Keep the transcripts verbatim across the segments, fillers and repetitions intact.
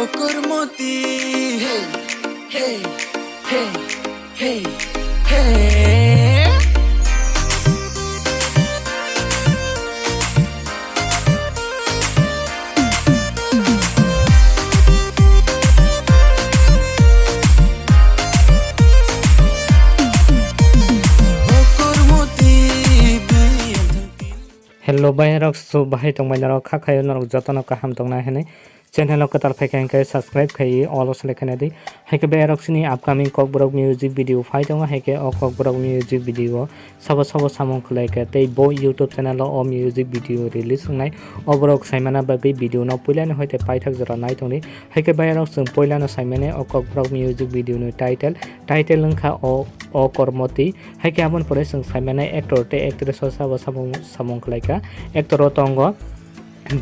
Kurmoti. Hey, hey, hey, hey, hey. Hello, bhai rok, so bahai tongbai norok, kha khayo norok jotono kaham tongna hinwi. Channel o kwtal phaikha hinkhe subscribe khai all o select khaina di. Haikhe bhai rok sini upcoming Kokborok music video phai tongo, haikhe o Kokborok music video o sabo sabo samung khlaikha tei bo YouTube channel o o music video release wngnai. O borok saimana bagwi video no puilani hoite paithak jora nai tongdi. Haikhe bhai rok chwng puilano saimani o Kokborok music video ni title, title wngkha o, O Kormoti. Haikhe aboni pore chwng saimanai actor tei actress o sabo samung, samung khlaikha. Actor o tongo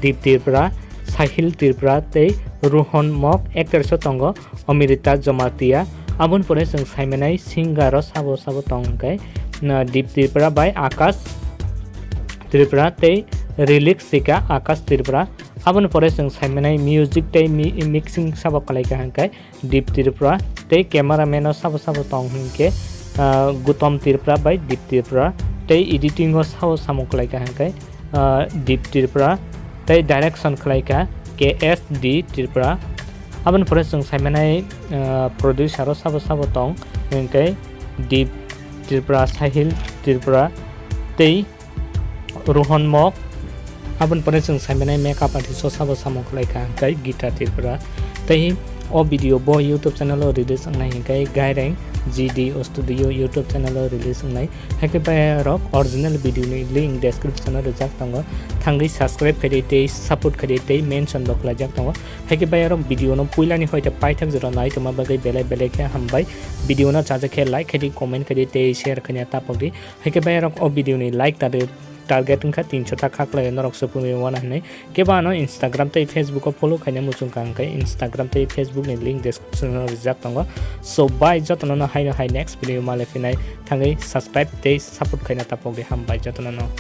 Deep Tripura, Sahil Tripura tei Rohan Mok, actress o tongo Amrita Jamatia. Aboni pore chwng saimanai singer o sabo sabo tong hwnkhe, na, Deep Tripura bai Akash Tripura tei Rilik Sika Akash Tripura. Aboni pore chwng saimanai music tei mi-, mixing sabo khlaikha hwnkhe Deep Tripura tei cameraman o sabo sabo tong hinkhe, ah, Gutom Tripura bai Deep Tripura tei editing o sabo samung khlaikha hinkhe, ah, Deep Tripura tei direction khlaikha K S D Tripura. Aboni pore chwng saimanai, ah, producer o sabo sabo tong hinkhe Deep Tripura, Sahil Tripura tei Rohan Mok. Aboni pore chwng saimanai makeup artist o sabo samung khlaikha hinkhe Gita Tripura. Tei o video bo YouTube channel o release wngnai hinkhe Gaireng G D O Studio YouTube channel o release wngnai. Haikhe bhai rok original video ni link description o rijak tongo. Thangwi subscribe khaidi tei support khaidi tei mention bo khlaijak tongo. Haikhe bhai rok video no puilani hoite paithak jora nai tongma bagwi belai belai khe hambai. Video no chajak khe like khaidi, comment khaidi tei share khaina tapokdi. Haikhe bhai rok o video ni like tari target wngkha tinsho ta kha khlai norok supungwi wana hinwi. Kebo ano Instagram tei Facebook o follow khaina muchungkha hwnkhe Instagram tei Facebook ni link description o rijak tongo. So bhai jotono no haino hai next video ma le phinai thangwi subscribe tei support khaina tapokdi hambai jotono no.